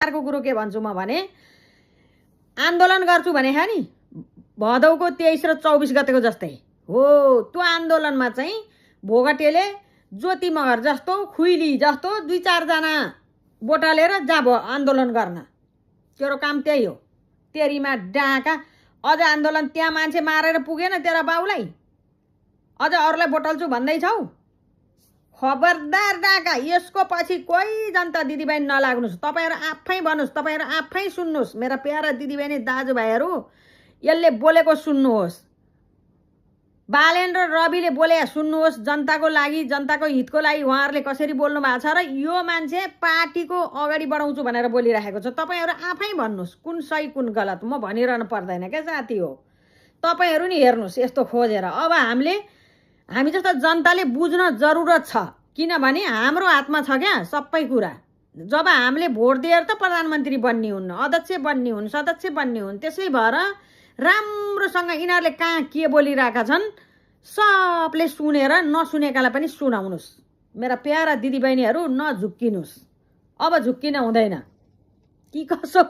अर्को कुरो के भन्छु म भने आन्दोलन गर्छु भने नि भदौको 23 र 24 गतेको जस्तै हो। त्यो आन्दोलनमा चाहिँ भोगटेले ज्योति मगर जस्तो खुइली जस्तो 2-4 जना बोटालेर जा आन्दोलन गर्न। तेरो काम त्यही हो। तेरीमा डाका अझ आन्दोलन त्यहाँ मान्छे मारेर पुगेन तेरा बाउलाई, अझ अरूलाई बोटल्छु भन्दैछौ। खबरदार डाका, यसको पछि कोही जनता दिदीबहिनी नलाग्नुस्। तपाईहरु आफै भन्नुस्, तपाईहरु आफै सुन्नुस्। मेरा प्यारा दिदीबहिनी दाजुभाइहरु, यसले बोलेको सुन्नुहोस्। बालेन र रविले बोले सुन्नुहोस्। जनताको लागि, जनताको हितको लागि उहाँहरुले कसरी बोल्नु भएको छ र यो मान्छे पार्टीको अगाडि बढाउँछु भनेर बोलिरहेको छ। तपाईहरु आफै भन्नुस् कुन सही कुन गलत। म भनिरहनु पर्दैन के साथी हो। तपाईहरु नि हेर्नुस् यस्तो खोजेर। अब हामी जस्तो जनताले बुझ्न जरुरत छ, किनभने हाम्रो हातमा छ क्या सबै कुरा। जब हामीले भोट दिएर त प्रधानमन्त्री बन्ने हुन्, अध्यक्ष बन्ने हुन्, सदस्य बन्ने हुन्। त्यसै भएर राम्रोसँग यिनीहरूले कहाँ के बोलिरहेका छन् सबले सुनेर नसुनेकालाई पनि सुनाउनुस्। मेरा प्यारा दिदीबहिनीहरू नझुक्किनुस्। अब झुक्किन हुँदैन कि कसो।